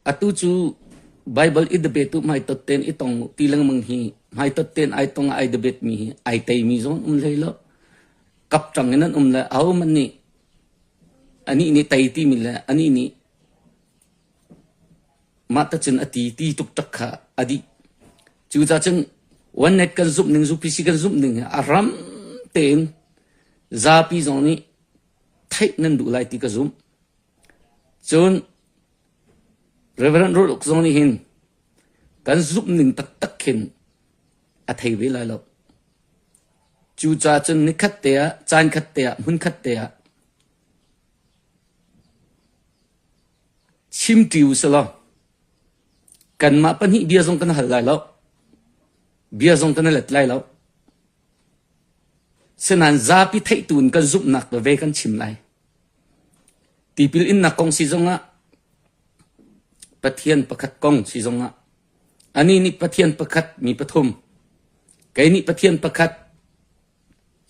Atu cu Baibal i debate u hmaitot tein i tong u ti lengmang hi hmaitot tein ai tong ai debate mi hi ai teimi zong um hlei lo. Kapṭang in an um le ahohmanh nih anih nih tei timi le anih nih mah tacun a ti ti tuktak kha a dih. Cucaah cun one net kan zumh ning UPC kan zumh ning hi a ram tein zapi zong nih theih nan duh lai ti ka zumh. Cun Reverend Ruth Uk zong nih hin kan zumh ning taktak khin a thei ve lai lo. Cucaah cun nikhat te ah, caan khat te ah, hmun khat te ah chimṭi u sih law kanmah pahnih bia zong kan hal lai lo. Bia zong kan i let lai lo. Sinain zapi theihtu in kan zumhnak veve kan chim lai. Tipil innak kong si zongah Pathian pakhat kong si zongah anih nih Pathian pakhat mi pathum kei nih Pathian pakhat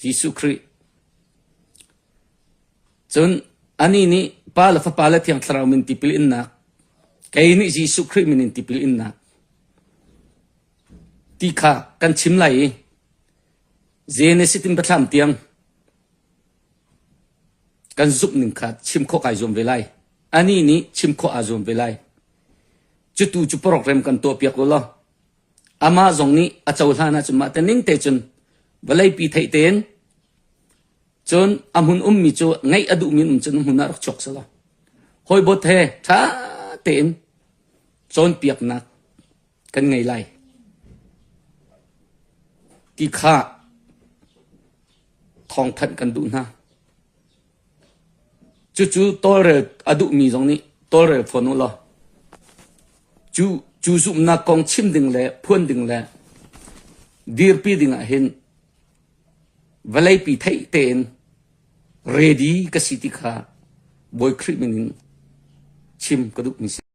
Jesuh Khrih cun anih nih Pa le Fapa le Thiang Thlarau min tipil innak kei nih Jesuh Khrih min in tipil innak ti kha kan chim lai i Genesis in Biathlam tiang Kan zumh ning kha chim khawh kai zuam ve lai. Anih nih chim khawh aa zuam ve lai. Cutu cu program kan tuahpiak u law amah zong nih a cohlan ahcun mah te ning te cun vawleipi theih tein cun a hmun ummi cu ngeih a duhmi um cun a hmun ah rak chuak selaw hawibawt he ṭha tein cawnpiaknak kan ngei lai ti kha thawngthanh kan duh hna. Cucu tawlrel a duhmi zong nih tawlrel fawn u law cu cu zumhnak kong chim ding le phuan ding le dirpi ding ah hin vawleipi theih tein ready ka si ti kha Bawi Khrih min in chim ka duhmi si.